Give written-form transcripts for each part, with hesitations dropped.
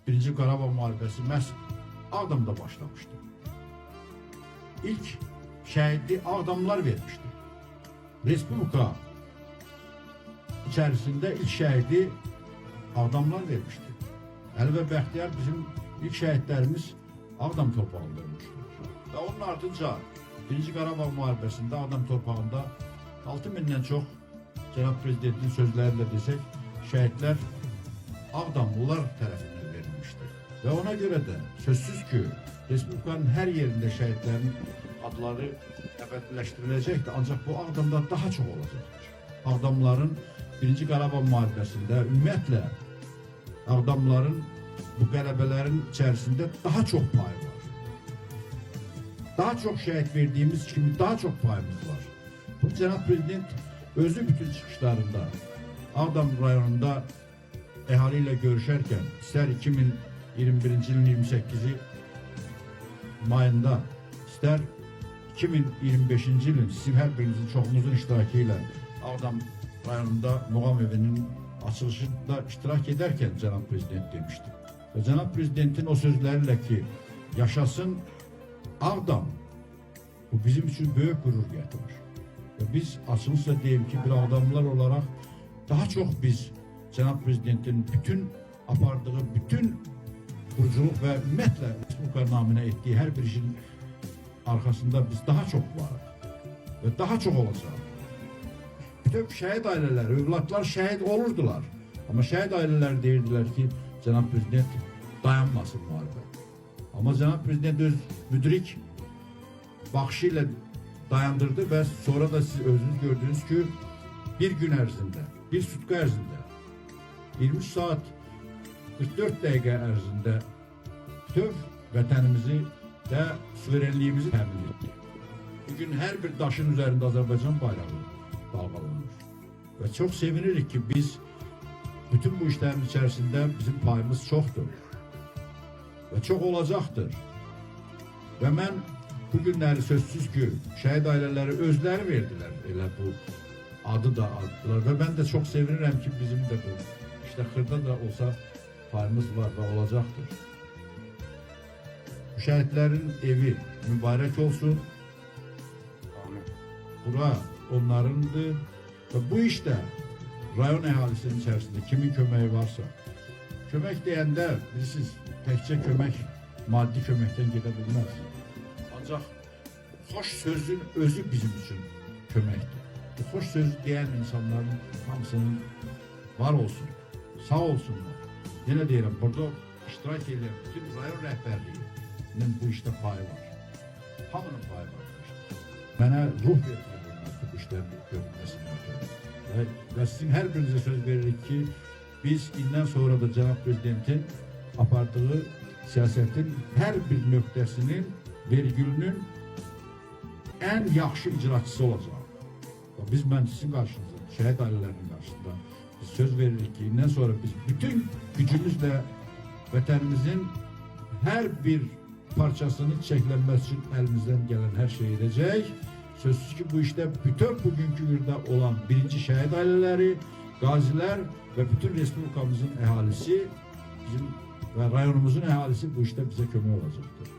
Birinci Qarabağ müharibəsi məhz Ağdamda başlamışdı. İlk şəhidi Ağdamlılar vermişdi. Respublika içərisində ilk şəhidi Ağdamlılar vermişdi. Əli və Bəxtiyar bizim ilk şəhidlərimiz Ağdam torpağında ölmüşdülər. Və onun ardınca Birinci Qarabağ müharibəsində Ağdam torpağında 6000-dən çox, cənab prezidentin sözləri ilə desək, şəhidlər Ağdamlılar tərəfindən verilmişdir. Və ona görə də sözsüz ki, Respublikanın hər yerində şəhidlərin adları əbədiləşdiriləcəkdir. Ancaq bu Ağdamda daha çox olacaqdır. Ağdamların Birinci Qarabağ müharibəsində, ümumiyyətlə Ağdamların bu qələbələrin içərisində daha çox payı var. Daha çox şəhid verdiyimiz kimi daha çox payımız var. Bu cənab prezident özü bütün çıxışlarında Ağdam rayonunda əhali ilə görüşərkən, istər 2021-ci ilin 28-i mayında, istər 2025-ci ilin sizin hər birinizin, çoxunuzun iştirakı ilə Ağdam rayonunda Muğam evinin açılışında iştirak edərkən cənab prezident demişdi. Və cənab prezidentin o sözləri ilə ki, yaşasın Ağdam, bu bizim üçün böyük qürur gətirir. Və biz açıqca deyim ki, bir Ağdamlılar olaraq daha çox biz cənab prezidentin bütün apardığı bütün quruculuq və ümumiyyətlə Respublika naminə etdiyi hər bir işin arxasında biz daha çox varıq və daha çox olacaq. Bütün şəhid ailələri, övladlar şəhid olurdular. Amma şəhid ailələri deyirdilər ki, cənab prezident, dayanmasın müharibə. Amma cənab prezident öz müdrik baxışı ilə dayandırdı və sonra da siz özünüz gördünüz ki, bir gün ərzində, bir sutka ərzində 23 saat 44 dəqiqə ərzində bütöv vətənimizi və suverenliyimizi təmin etdi. Bugün hər bir daşın üzərində Azərbaycan bayrağı dalgalanır. Və çox sevinirik ki, biz bütün bu işlərin içərisində bizim payımız çoxdur. Və çox olacaqdır. Və mən bu günləri sözsüz ki, şəhid ailələri özləri verdilər elə bu adı da atdılar. Və mən də çox sevinirəm ki, bizim də bu işte xırda da olsa payımız var və olacaqdır. Bu şəhidlərin evi mübarək olsun. Amin. Bura onlarındır. Və bu işdə rayon əhalisinin içərisində kimin köməyi varsa, kömək deyəndə bilirsiniz, təkcə kömək maddi köməkdən gedə bilməz. Ancaq xoş sözün özü bizim üçün köməkdir. Bu xoş sözü deyən insanların hamısının var olsun, sağ olsunlar. Yenə deyirəm, burada iştirak edən bütün rayon rəhbərliyinin bu işdə payı var. Hamının payı var bu işdə. Mənə ruh verdilər bunlar bu işlərin görülməsindən ötürü. Və sizin hər birinizə söz veririk ki, biz indən sonra da cənab prezidentin apardığı siyasətin hər bir nöqtəsinin, vergülünün ən yaxşı icraçısı olacaq. Və biz, mən sizin qarşınızda, şəhid ailələrinin qarşısında biz söz veririk ki, indən sonra biz bütün gücümüzlə vətənimizin hər bir parçasının çiçəklənməsi üçün əlimizdən gələn hər şeyi edəcək. Sözsüz ki, bu işdə bütün bugünkü gündə olan birinci şəhid ailələri, qazilər və bütün respublikamızın əhalisi, bizim və rayonumuzun əhalisi bu işdə bizə kömək olacaqdır.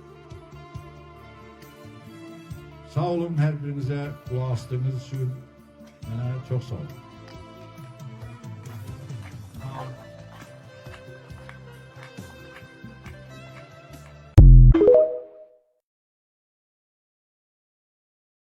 Sağ olun hər birinizə, qulaq asdığınız üçün mənə çox sağ olun.